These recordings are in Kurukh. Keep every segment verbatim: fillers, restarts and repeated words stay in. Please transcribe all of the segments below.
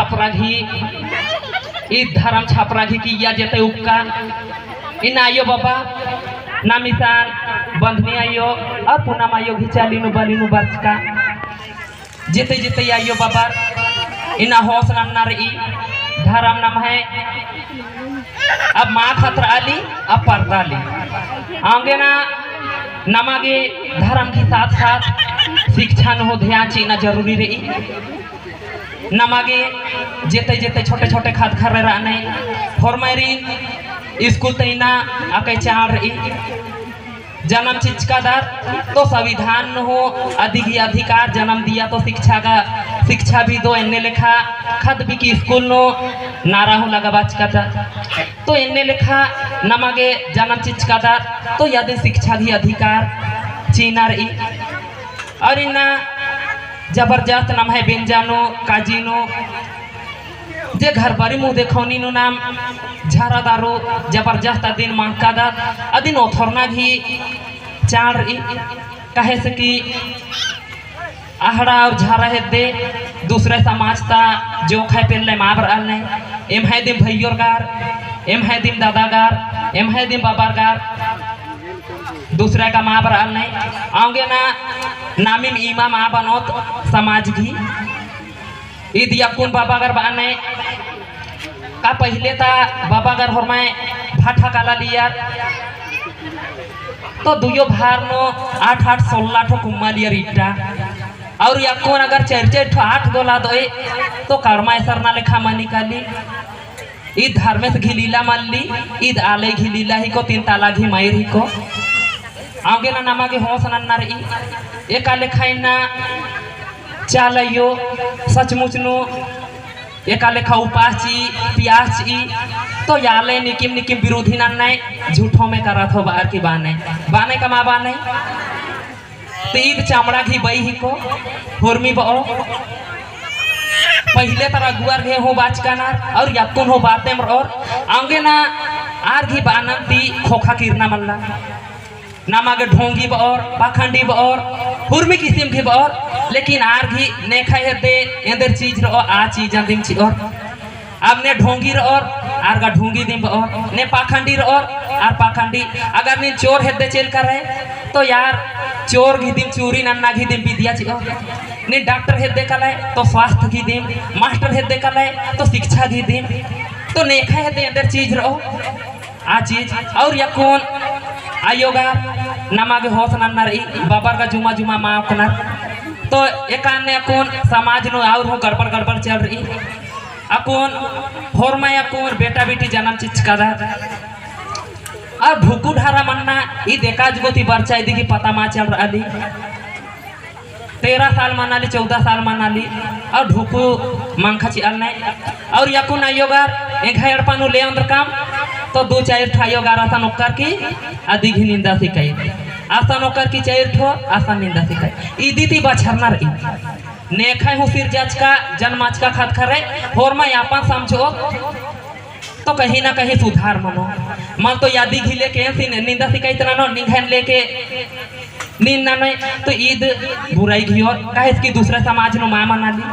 छापरा गही, ई धरम छापरा गही किइय्या जेते उक्का, इन्ना आयो बाबा, नाम इसन बंधनी आयो, और पूनम आयो गही चाली नू बली नू बरचका। जेते जेते आयो बाबर इन्ना होस नन्ना रई, धरम नम्है अब मा खतरआ ली, अब परदा ली। औंगे ना नमा गे धरम की साथ साथ शिक्षा नू हूँ ध्यान चिअना जरूरी रई। नमा गे जेते जेते छोटे छोटे खद्द खर्रे रअनय, होरमारिन स्कूल तइना अकय चाड़ रई। जनम चिचकादर तो संविधान नू हूँ अदिगही अधिकार जनम दिया तो शिक्षा का, शिक्षा भी दो एन्ने लेखा खद्द बिकी स्कूल नू नारा हूँ लगाबाचकादर। तो एन्ने लेखा नमा गे जनम चिचकादर तो अदिन शिक्षा गही अधिकार चिअना रई। और इन्ना जबरदस्त नम्है बेंजा नू, काजी नू, जे घर बारी मुँह देखौनी नू नाम झारा दारू जबरदस्त अदिन मंजकादत, अदिन ओथरना गही चाड़ रई, काहे से कि अहड़ा और झारा हेद्दे दूसरे समाज ता जोंख़य पेल्ले मा बरआलनय, एम्है दिम भैयोर गार, एम्है दिम दादा गार, एम्है दिम बाबार गार, दूसरा का मा बरआलनय, औंगे ना नामिम इमा मा बनोत समाज गही। ईद अक्कुन बाबागर बअनय, का पहिले ता बाबागर होरमय भाठा काला लियर, तो दुयो भार नू आठ आठ सोल्ला ठो कुम्मा लियर इट्टा। और अक्कुन अगर चार चार ठो आठ गोला दोय, तो कड़मा एसरना लेखा मनी काली। ईद धर्मेस गही लीला मल्ली, ईद आलय गही लीला हिको, तीन ताला गही मइर हिको। औंगे ना नमा गे होस नन्ना रई। एका लेखा इन्ना चाला अयो सचमुच नू एका लेखा उपास चिई, पियास चिई, तो आलय निकिम निकिम बिरोधी नन्नय, झूठो में करत हो बअर की बअनय। बअनय का मा बअनय? तो ईद चमड़ा गही बई हिको, होरमी बओ। पहिले तरा अगुवर गही हूँ बाचकानर, और अक्कुन हूँ बातेम रओर, औंगे ना आर गही बअनन ती खोखा किरना मल्ला। नमा गे ढोंगी बओर, पाखंडी बओर, होरमी किसिम गही बओर, लेकिन आर गही नेखय हेद्दे एन्देर चीज रओ, आ चीजन दिम चिओर। अब ने ढोंगी रओर, आर गा ढोंगी दिम बओर, ने पाखंडी रओर, आर पाखंडी। अगर नीन चोर हेद्दे चेल करे, तो आर चोर गही दिम चोरी नन्ना गही दिम बिद्या चिओर। नीन डॉक्टर हेद्दे कालय, तो स्वास्थ्य गही दिम, मास्टर हेद्दे कालय, तो शिक्षा गही दिम। तो नेखय हेद्दे एन्देर चीज रओ, आ चीज। और अक्कुन अयोगर नमा गे होस नन्ना रई, बाबर गा जुमा जुमा मा ओक्कनर। तो एकाने अक्कुन समाज नू और हूँ गड़बड़ गड़बड़ चल रई। अक्कुन होरमय अक्कुन बेटा बेटी जनम चिचकादर। और ढुकु ढारा मन्ना ईद एका जुगो ती बरचा इदी गही पता मा चल रआ ली। तेरह साल मना ली, चौदह साल मना ली, और ढुकु मंखा चिअलनय। और अक्कुन अयोगर एंग्है एड़पा नू ले ओन्द्रकम, तो दू चाइर ठो अयोगर असन ओक्कर की अदी गही निंदा सिकाई, असन ओक्कर की चाइर ठो असन निंदा सिकाई। इदी ती बछरना रई। नेखय हूँ सिरजाचका, जनमाचका खद्द खर्रे, होरमय अपन समझो, तो कहीं ना कहीं सुधार मनो। मल तो अदी गही लेके एन सिन निंदा सिकाई तना नो, निंग्हैन लेके नीन ननोय, तो ईद बुराई गही ओर, काहे कि दूसरा समाज नू मा मना ली।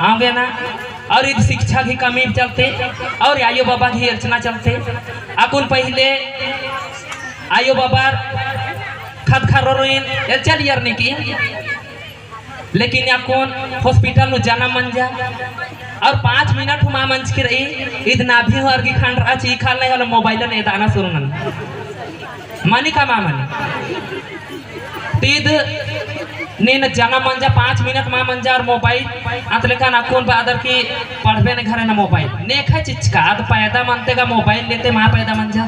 औंगे ना, और ईद शिक्षा गही कमी चलते, और अयो बाबा गही एल्चना चलते। अक्कुन पहिले अयो बाबर खद्द खर्रोरिन एल्चा लियर निकी। लेकिन अक्कुन hospital नू जनम मंजा और पाँच मिनट हूँ मा मंजकी रई, ईद नाभी हूँ अरगी खंडरआ चिई खालनय होले mobile नू एदाना सुरु नन्ना। मनी का मा मनी? तीद नीन जनम मंजा पाँच मिनट मा मंजा और mobile, अतलेखन अक्कुन बअदर की पढ़बे ने घरे ना mobile। नेखय चिचका, अद पैदा मनते गा mobile लेते मा पैदा मंजा।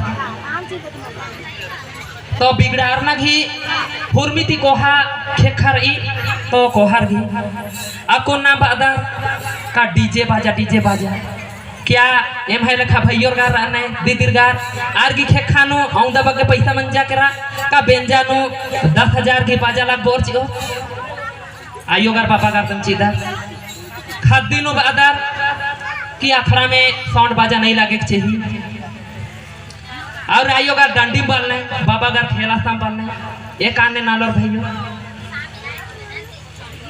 तो बिगड़ारना गही हुरमी ती कोहा खेखा रई, तो कोहा रई। अक्कुन ना बअदर का DJ बाजा, DJ बाजा। क्या एम्है लेखा भैयोर गार रअनय, दीदीर गार, आर गही खेखा नू औंदा बग्गे पैसा मंजा केरा, का बेंजा नू दस हजार गही बाजा लागबओर चिओ? अयो गार बाबा गार तम चिदर। खद्दी नू बअदर कि अखड़ा में sound बाजा नहीं लागे के चाहिए। और अयो गार डंडीम बलनय, बाबा गार खेलासम बलनय, एकाने नालोर भैयो।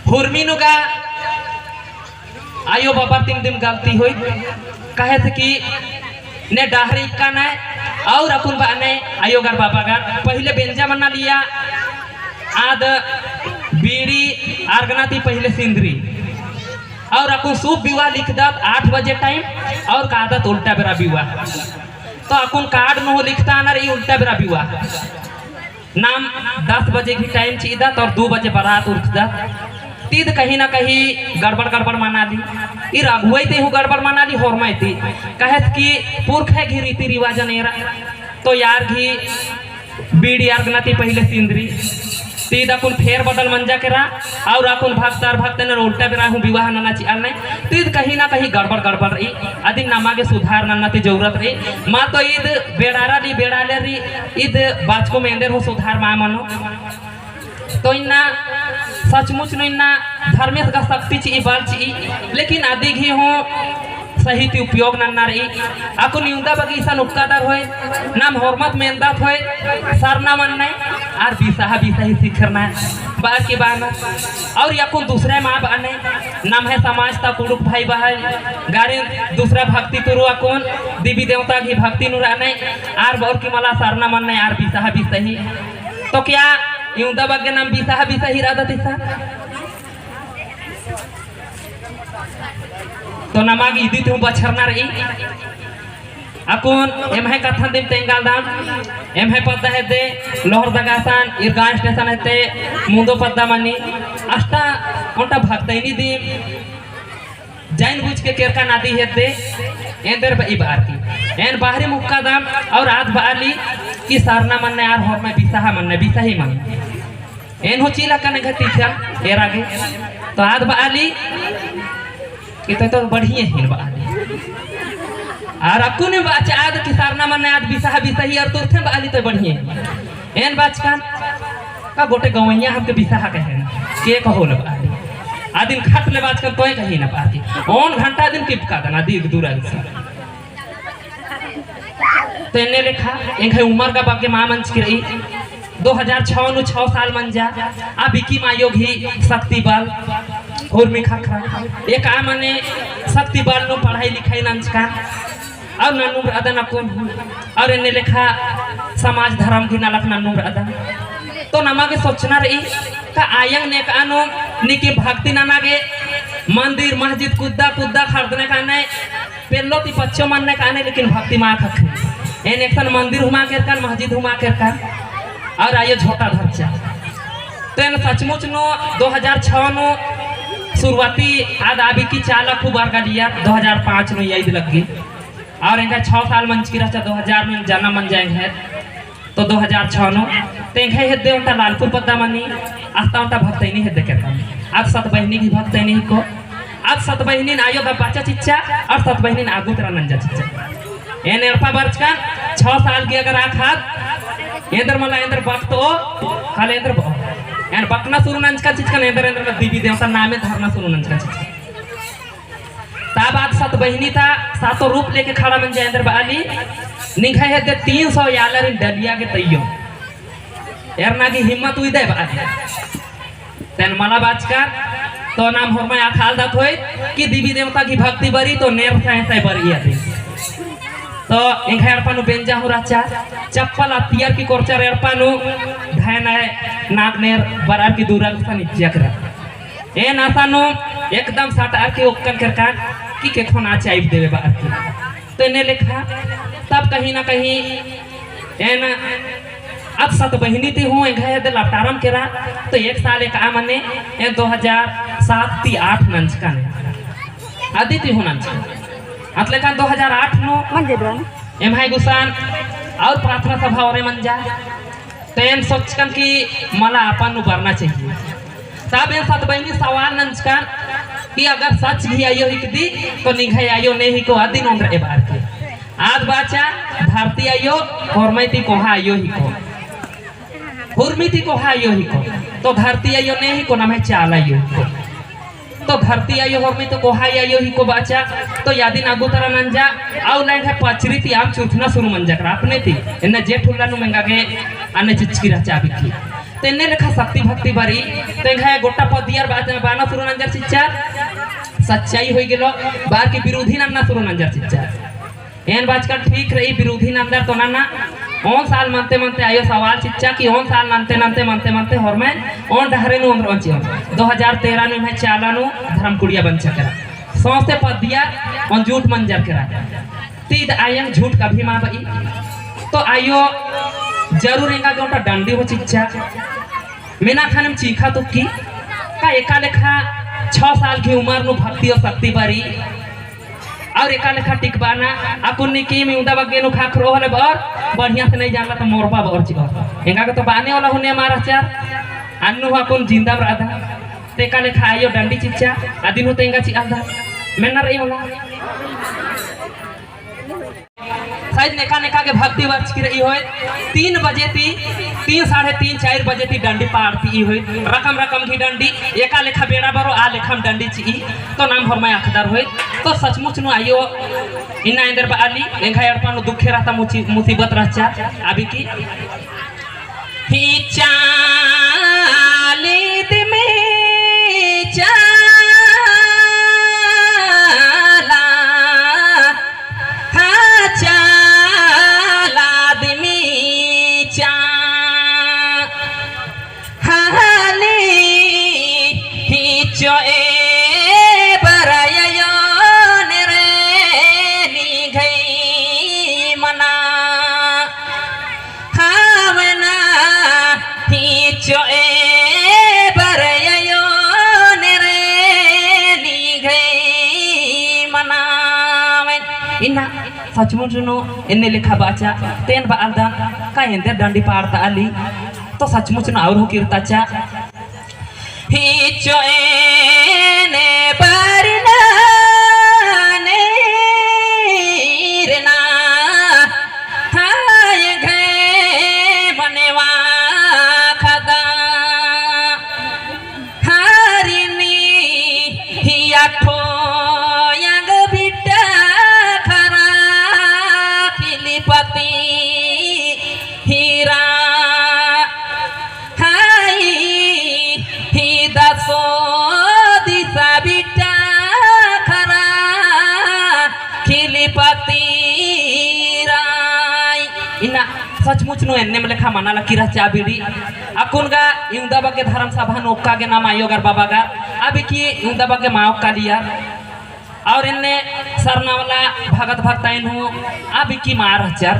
हुरमी नू गा आयो बाबर तिम दिम गलती होई, कहे से कि ने डहरे इक्का नय, और अक्कुन बअनय आयो गर बाबा गर, पहिले बेंजा मन्ना लिया, आद बीड़ी आर गना ती पहिले सिंदरी, और अक्कुन शुभ विवाह लिखदत आठ बजे time, और कादत उल्टा बेरा विवाह। तो अक्कुन card नू लिखता ना रई उल्टा बेरा विवाह। नाम दस बजे गही time चिअदत और दो बजे बारात उरखदत। तिद कहीं ना कहीं गड़बड़ गड़बड़ मनाली। ईर अगुवई ती हूँ गड़बड़ मनाली, होरमय ती। कहेस कि पुरखय गही रीति रिवाजन एरा। तो आर गही बीड़ी आर गना ती पहिले सिंदरी। तिद अक्कुन फेर बदल मंजा केरा। और अक्कुन भक्तर भक्तनर उल्टा बेरा हूँ विवाह नना चिअनय। तिद कहीं ना कहीं गड़बड़ गड़बड़ रई। अदिन नमा गे सुधार नन्ना ती जरूरत रई। मा तो ईद बेड़ारा ली बेड़ाले री, ईद बाचकम एन्देर हूँ सुधार मा मनो। तो इन्ना सचमुच नू इन्ना धर्मेस गा शक्ति चिई, बल चिई, लेकिन अदी गही हूँ सही ती उपयोग नन्ना रई। अक्कुन इवंदा बग्गे इसन उक्कादर होय, नाम होरमत मेंदत होय, सरना मन्नय, आर बिसाहा बिसाही सिखरना, बअर की बअनर। और अक्कुन दूसरा मा बअनय, नम्है समाज ता कुँड़ुख़ भाई बहन, गारिन दूसरा भक्ति तुरु अक्कुन, देवी देवता गही भक्ति नू रअनय, आर बअर की मला सरना मन्नय, आर बिसाहा बिसाही। तो क्या इवंदा बग्गे नाम बिसाहा बिसाही रअदत इसन? तो नमा गे इदी ती हूँ बछरना रई। अक्कुन एम्है कत्थन दिम तेंगालदम, एम्है पद्दा हेद्दे लोहरदगा सन, ईर गाँव station हेद्दे मुन्दो पद्दा मनी, अस्ता ओन्टा भक्तैनी दिम जाइन बुझ के केरका नदी हेद्दे, एन्देर बई बअर की। एन बाहरी मुक्कादम और आद बआली कि सरना मन्ने आर होरमय बिसाहा मन्ने, बिसाही मन्ने। एन हूँ चिला कने घटी ख्या, एरा गे। तो आद बआली कि तो, तो बढ़िया ही बआली। आर अक्कुन बाचा आद कि सरना मन्ने आद बिसाहा बिसाही और तुरथे बआली तो बढ़िया ही। एन बाचकन, का गोटे गवैया हमके बिसाहा कहे ना, के कहो ना बारी। आदिन खट ले बाचकन तोय कही ना बारी। ओन घंटा दिन किपकादन, अदी एक दूरा से। तो एन्ने लेखा, एंग्है उमर का बग्गे मा मंजकी रई, दो हजार छौ नू छौ साल मंजा, आ बिकी मायो गही शक्ति बल, उर्मी खखरा। एका मने शक्ति बल नू पढ़ाई लिखाई नंजका। और नन्नुम रअदन अक्कुन, और एन्ने लेखा समाज धरम गही नलख नन्नुम रअदन। तो नमा गे सोचना रई, का आयंग नेकआ नू नीकी भक्ति नना गे मंदिर मस्जिद कुद्दा कुद्दा खड़दने काने, पेल्लो ती पच्चो मन्ने काने, लेकिन भक्ति मा खखरी। एन एकसन मंदिर हूँ मा केरकन, मस्जिद हूँ मा केरकन, और आयो झोटा धरचा। तो एन सचमुच नू दो हजार छौ नू शुरुआती आद आ बिकी चाला खूब बरगा लिया, दो हजार पाँच नू याद लग्गी। और एंग्है छौ साल मंजकी रहचा, दो हजार में जन्म मंजा एंग्है, तो दो हजार छौ नू, तो एंग्है हेद्दे ओन्टा लालपुर पद्दा मनी, अस्ता ओन्टा भक्तैनी हेद्दे केरका। आद सत बहिनी गही भक्तैनी हिको, आद सत बहिनीन आयो दबाचा चिच्चा, और सत बहिनीन आगु तरा नंजा चिच्चा। एन एड़पा बरचकन, छौ साल की अगर आखात, एन्देर मला एन्देर बकतो, हल एन्देर बो। एन बकना शुरू नंजकन चिच्चकन, एन्देर एन्देर देवी देवता नामे धरना शुरू नंजकन चिच्चकन। ता बाद सत बहिनी ता सातो रूप लेके खड़ा मंजा एन्देर बआली, निंग्है हेद्दे तीन सौ आलारिन डलिया गे तइयो। एरना गही हिम्मत उइदय बआली। तेन मला बाचकन, तो नाम होरमय अख़ालदत होय, कि देवी देवता गही भक्ति बरी, तो नेर साय साय बरी अदी। तो एंग्है एड़पा नू बेंजा हूँ रहचा, चप्पल अतियर की कोरचर एड़पा नू, धैन आय नाग नेर बरअर की दूरा गुसन इज्जक रहा। एन आसा नू एकदम सटअर की ओक्कन केरकन कि केखोन आ चाइब देवे बअर की। तो एन्ने लेखा तब कहीं ना कहीं एन अद सत बहिनी ती हूँ एंग्है हेद्दे लपटारम केरा। तो एक साल एकआ मने एन दो हजार सात ती आठ नंजकन। अदी ती हूँ नंजकन। अतलेकन दो हजार आठ नू मंजे बरन। एम्है गुसन और प्रार्थना सभा ओरे मंजा। तो एन सोचकन कि मला आपन नू बरना चाहिए। तब एन सत बहिनी सवाल नंजकन कि अगर सच गही आयो हिकदी, तो निंग्है आयो ने हिको अदिन ओन्द्रआ बअर की। आद बाचा धरती आयो, होरमय ती कोहा आयो हिको। हुरमी ती कोहा आयो हिको। तो धरती आयो ने हिको, नम्है चाला आयो हिको। तो धरती आयो होरमी तो कोहा आयो हिको बाचा, तो यादिन आगु तरा नंजा, आउ लाइन है पचरी ती आम चुथना शुरू मंजा केरा अपने ती, एन्ने जेठ उल्ला नू मेंगा गे अन्ने चिचकी रहचा बिकी। तो एन्ने लेखा शक्ति भक्ति बरी, तो एंग्है गोट्टा पद्दियर बा-, बअना शुरू नंजर चिच्चर, सच्चाई होई गेलो, बार की विरोधी नन्ना शुरू नंजर चिच्चा। एन बाचकन ठीक रई, विरोधी नंदर तो नन्ना। ओन साल मनते मनते आयो सवाल चिच्चा कि ओन साल नन्ते नन्ते मनते मनते होरमय ओन डहरे नू ओन्द्रओन चिओन। दो हजार तेरह नू एम्है चाला नू धर्म कुड़िया बंचा केरा। सौंसे पद्दिया ओन झूठ मंजर केरा। ती ईद आयंग झूठ कभी मा बई। तो आयो जरूर एंगा गे ओन्टा डंडी हूँ चिच्चा। मेना खानेम चीखा तुक्की, का एका लेखा छह साल की उमर नू भक्ति और शक्ति बरी, और एका लेखा टिकबाना, अक्कुन नीकिम इवंदा बग्गे नू ख़क्खरो होले बअर, बढ़िया से नहीं जानला तो मोरबा बअर चिओर। एंगा गे तो बाने वाला हुने मा रहचा, अन्नु हूँ अक्कुन जिंदा रअदन, ते एका लेखा आयो डंडी चिच्चा, अदिन हूँ तेंगा चिआलदन, मेन्ना रई मला। शायद नेका नेका गे भक्ति बरचकी रई होय, तीन बजे ती, तीन, साढ़े तीन, चार बजे ती डंडी पाड़ती होय, रकम रकम की डंडी, एका लेखा बेड़ा बरो, आ लेखम डंडी चिई, तो नाम होरमय अख़दर होय, तो सचमुच नू आयो, इन्ना एन्देर बआली, एंग्है एड़पा नू दुखे रहचा मुसी-, मुसीबत रहचा, अबकी। ही चाली दिमी चाला, हाँ चाला दिमी चा-, हाली ही चोए बरयो नेरे निंग्है मना। हावना ही चोए बरयो नेरे निंग्है मनावन। इन्ना सचमुच नू एन्ने लेखा बाचा, तेन बआलदन का एन्देर डंडी पाड़ता आली, तो सचमुच नू और हूँ किर्ताचा। ही चोएने बरना नेरना, हाय घे मनेवा खदा। हारिनी ही अठो यंग बिट्टा खरा खिलपति हीरा। हाई ही दसो दिसा बिट्टा खरा खिलपति राई। इन्ना सचमुच नू एन्नेम लेखा मना लगी रहचा बीड़ी। अक्कुन गा इवंदा बग्गे धर्म सभा नू ओक्का गे नाम आयो गर बाबा गर। अबकी इवंदा बग्गे मा ओक्कालियर। और एन्ने सरना वाला भगत भगताइन हूँ अबकी मा रहचर।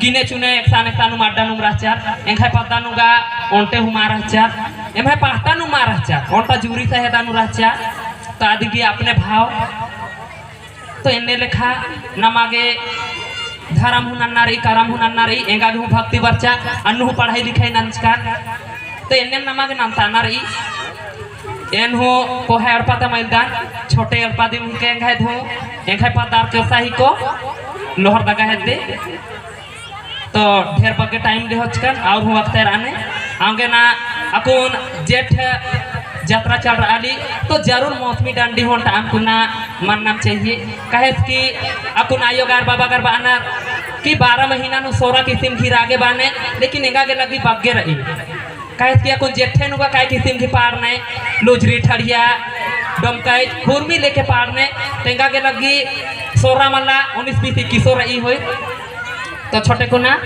गिने चुने एकसान एकसान नू अड्डा नू रहचर। एंग्है पद्दा नू गा ओन्टे हूँ मा रहचर। एम्है पहटा नू मा रहचर। ओन्टा जूरी सहेदा नू रहचर। तो अदिगे अपने भाव। तो एन्ने लेखा नमा गे धरम हूँ नन्ना रई, करम हूँ नन्ना रई, एंगा गे हूँ भक्ति बरचा, अन्नु हूँ पढ़ाई लिखाई नंजका। तो एन्ने नमा गे नन्ताना रई। एन हूँ कोहा एड़पा ता मइलदन, छोटे एड़पा दिम हिके एंग्है धूँ, एंग्है पद्दार केसा हिको, लोहरदगा हेद्दे। तो ढेर बग्गे time ले होचकन, और हूँ अक्तेर आने। औंगे ना अक्कुन जेठ जतरा चल रआ ली, तो जरूर मौसमी डंडी होन टाम कुना मन्नम चाहिए। कहेस कि अक्कुन आयो गार बाबा गार बानर कि बारह महीना नू सोरा किसिम घी रागे बाने, लेकिन एंगा गे लगी बग्गे रई। काहे कि अक्कुन जेठे नुगा काय किसिम की पाड़ने, लुझरी, ठड़िया, डोमकई, खुरमी लेके पाड़ने, तेंगा गे लग्गी सोरा मला, उन्नीस बीस इक्कीसो रई होई। तो छोटे कुना।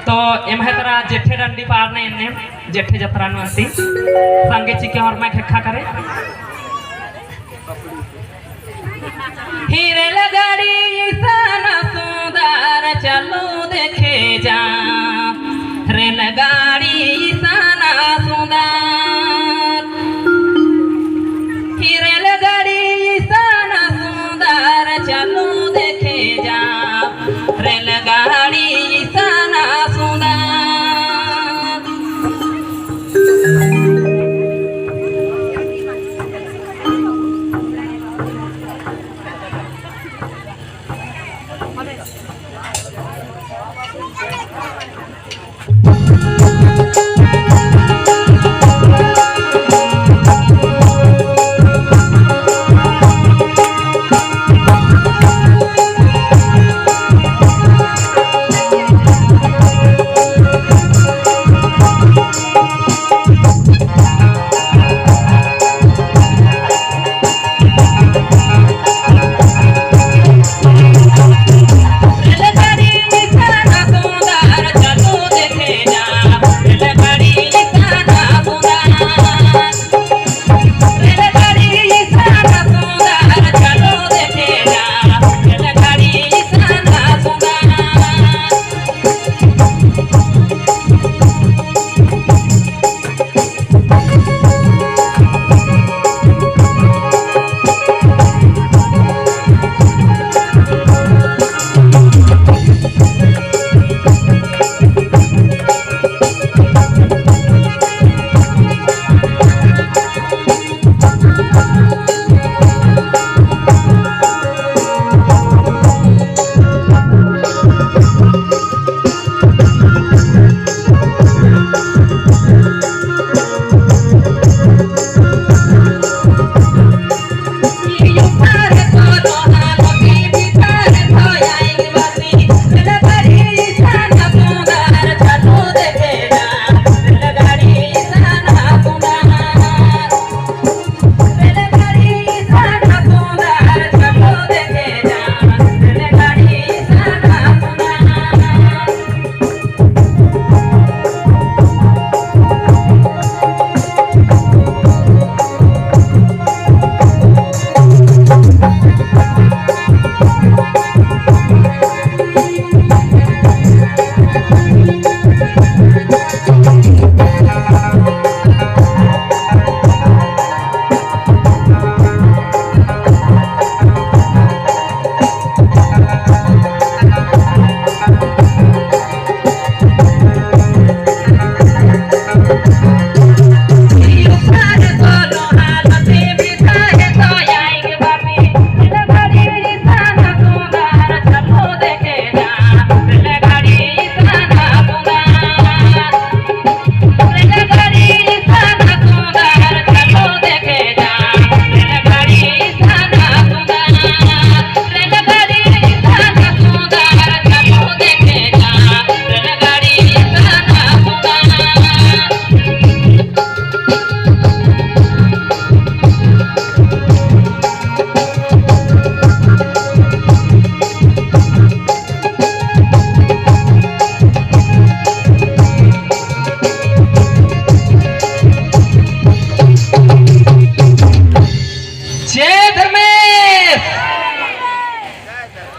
तो एम्है तरा जेठे डंडी पाड़ने एन्ने, जेठे जतरा नू अन्ती। संगे चिके होरमय खेक्खा करे। ही रेलगाड़ी इसाना सुंदर चलू देखे जा, रेलगाड़ी इसाना सुंदर। ही रेलगाड़ी इसाना सुंदर चलू देखे जा, रेलगाड़ी इसाना सुंदर।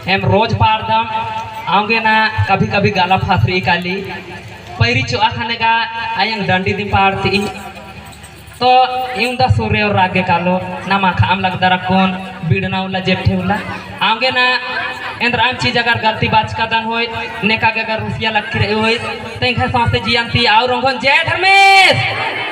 एम रोज पाड़दम, औंगे ना कभी कभी गला फसरी काली, पैरी चोआ खने गा अयंग डंडी दिम पाड़ती। तो इवंदा सुरे और राग गे कालो, नमा खाम लगदर अक्कुन, बिड़ना उल्ला जेठे उल्ला। औंगे ना एन्द्रम चीज अगर गलती बाचकादन होई, नेका गे अगर रुसिया लक्की रई होई, तो एंग्है सौंसे जियन ती और ओंगोन जय धर्मेस।